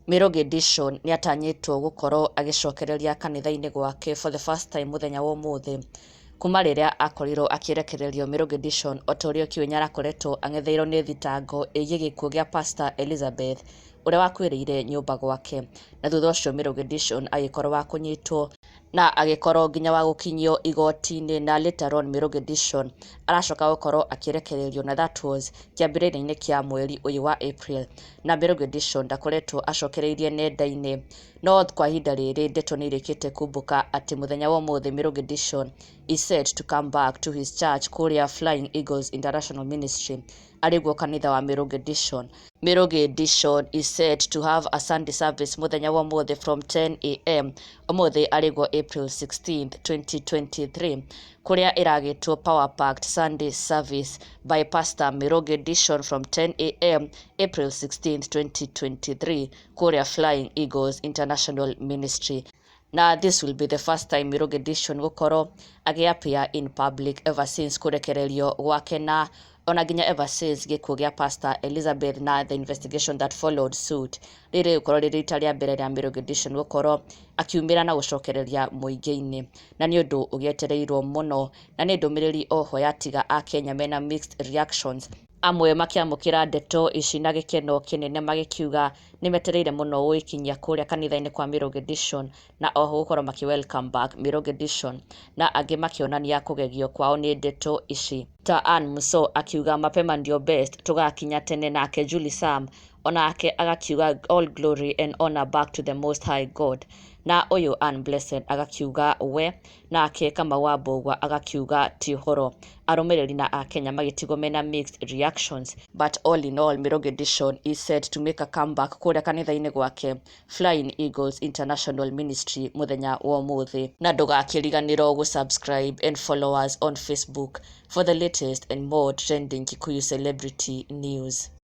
Mirugi Dishon nĩatanyĩtwo gũkorwo agĩcokereria kanitha-inĩ gwake for the first time mũthenya wa ũmũthĩ kuma rĩrĩa akorirwo akĩrekererio. Mirugi Dishon, ota ũrĩa ũkĩũĩ, nĩarakoretwo ang'etheirwo nĩ thitango ĩgiĩ gĩkuũ gĩa Pastor Elizabeth ũrĩa wakuĩrĩire nyũmba gwake, na thutha ũcio Mirugi Dishon agĩkorwo wa kũnyitwo na agĩkorwo nginya wa gũkinyio igoti-inĩ. Na later on Mirugi Dishon aracoka gũkorwo akĩrekererio, na that was kĩambĩrĩria-inĩ kĩa mweri ũyũ wa April. Na Mirugi Dishon ndakoretwo acokereirie nenda-inĩ, no kwa ihinda rĩrĩ ndeto nĩ irĩkĩte kumbũka atĩ mũthenya wa ũmũthĩ Mirugi Dishon is set to come back to his church kũrĩa Flying Eagles International Ministry, arĩguo kanitha wa Mirugi Dishon. Mirugi Dishon is set to have a Sunday service mũthenya wa ũmũthĩ from 10 a.m., ũmũthĩ arĩguo April 16th, 2023, kũrĩa ĩragĩtwo Power Packed Sunday Service by Pastor Mirugi Dishon from 10 a.m., April 16th, 2023, kũrĩa Flying Eagles International Ministry. Na this will be the first time Mirugi Dishon gũkorwo agĩ-appear in public ever since kũrekererio gwake, na ona nginya ever since gĩkuũ gĩa Pastor Elizabeth na the investigation that followed suit. Rĩrĩ gũkorwo rĩrĩ rita rĩa mbere rĩa Mirugi Dishon gũkorwo akiumĩra na gũcokereria mũingĩ-inĩ, na nĩ ũndũ ũgĩetereirwo mũno, na nĩ ndũmĩrĩri oho yatiga akenya mena mixed reactions, amwe makĩamũkĩra ndeto ici na gĩkeno kĩnene, magĩkiuga nĩ metereire mũno gũgĩkinyia kũrĩa kanitha-inĩ kwa Mirugi Dishon na oho gũkorwo makĩ welcome back Mirugi Dishon, na angĩ makĩonania kũgegio kwao nĩ ndeto ici, ta Ann Muso akiuga, "Mapema ndio best, tũgakinya tene." Nake Julie Sam onake agakiuga, "All glory and honor back to the Most High God." Na ũyũ Ann Blessed agakiuga we, nake Kamau wa Mbũgua agakiuga ti ũhoro. Arũmĩrĩri na akenya magĩtigwo mena mixed reactions, but all in all Mirugi Dishon is set to make a comeback kũrĩa kanitha-inĩ gwake Flying Eagles International Ministry mũthenya wa ũmũthĩ. Na ndũgakĩriganĩrwo gũ-subscribe and follow us on Facebook for the latest and more trending Kikuyu celebrity news.